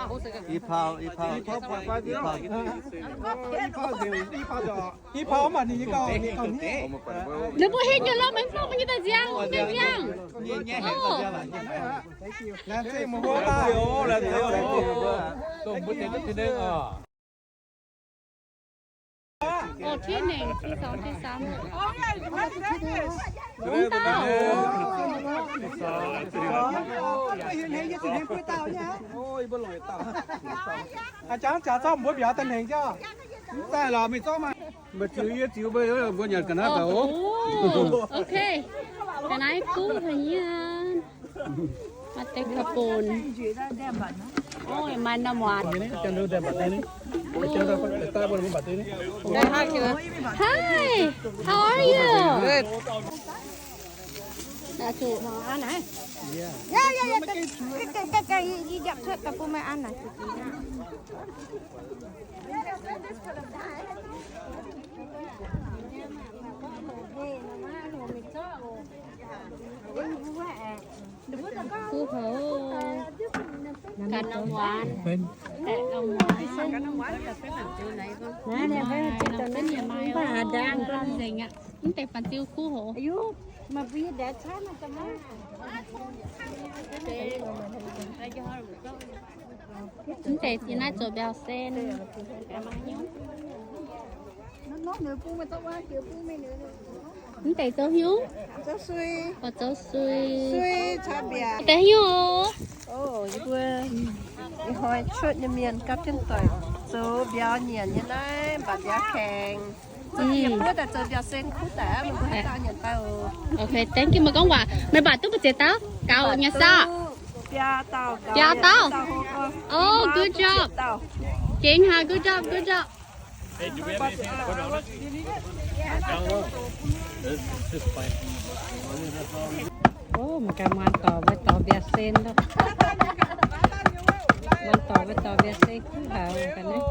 I pau, i pau, i pau, i pau. I pau mv baac ninh nyei gauh, ninh gauh hniev. Ninh mbuo hingh nyei lorqc, maiv fungc nyei daaih nziang, maiv nziang. Laengz zingh meih mbuo daaih. Dongh mbuo deix duqv tin-nengh oc. Oc, ที่หนึ่ง ที่สอง ที่สาม หก dauh. Aa, jangx jaax zorqv mbuo mbiauz daaih hlengc jienv. Mv daaih lorqc, mingh zorqv maah. Mbuo ziux yie ziux mbuo, mbuo nyanc ga'naaiv daaih oc. Okay. Ga'naaiv kuv haic nyei. Maaih deix ga'bunx. Ov, maaih norm muonz. Hi, how are you? Kuv haic. Ganh norm muonz. Ganh norm muonz. Mv deix fanh ziu kuv haic. Mv deix yie naaiv zoux mbiauz sen. Mv deix zoux hnyouv? Zoux sui. Deix hnyouv oc. Ih hnoi cuotv nyei mienh gapv jienv doic zoux mbiauz nyanc nyei naaiv, mbatc mbiauz kaengx. Zoux yietc buov daaih zoux mbiauz sen kuv daaih, meih mbuo haaix dauh nyanc daaih oc. Okay, thank you. Meih gorngv waac, meih mbatc duqv mbu'ziex dauh? Gaux nyei saah? Biaa dauh. Biaa dauh? Oh, good job. Gengh haic, good job, good job. Ov, mangc gaax muonz dorc mbuo dorh mbiauz sen loh. Muonz dorc mbuo dorh mbiauz sen kuv haic ga'naaiv.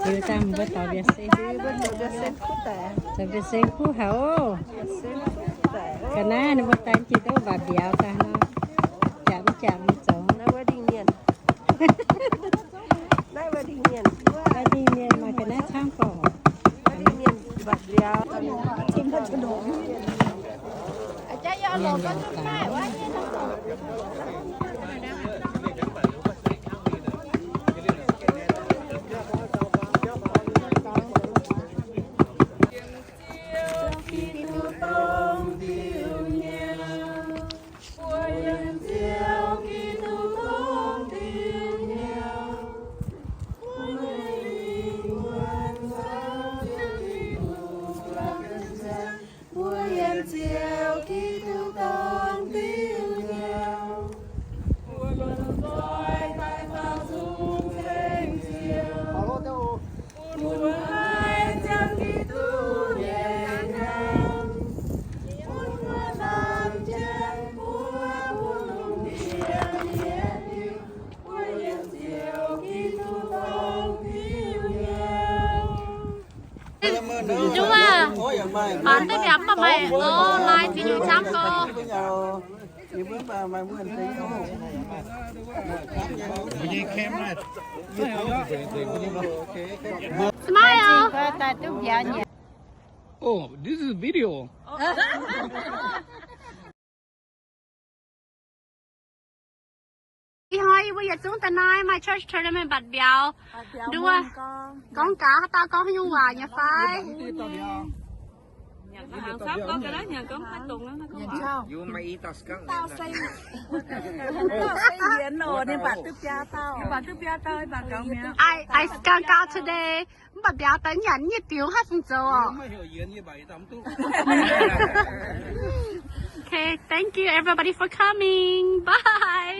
Ziux daaih mbuo dorh mbiauz sen, dorh mbiauz sen kuv haic oc. Ga'naaiv ninh mbuo daaih jiex duqv mbatc mbiauz daaih nor, jangx mv jangx mingh zoux. Naaiv dingh mienh maaih ga'naaiv camv gorqv. Mbuo yiem Ziouv Giduc dorngx diuh nyouz, bun nzoih daaih faaux nzung ceng Ziouv, bun haih ziangh Giduc nyei hnamv, bun mbuo lamh jienv mbuo bun lungh ndiev nyei diuh. Mbuo yiem Ziouv Giduc dorngx diuh nyouz. Nduov, baac duqv mbiauz mv baac maaih lorz lai ziex nyungc camv gorx. Smile. Oh, this is video. Ih hnoi yie mbuo yietc zungv da'naaiv maaih church tournament mbatc mbiauz. Nduov, gorngv gaax haaix dauh gorngv haaix nyungc waac nyei fai? I, I skunk out today. Mv baac mbiauz daaih nyanc nyei diuh haih fungc zoux oc. Okay, thank you everybody for coming. Bye.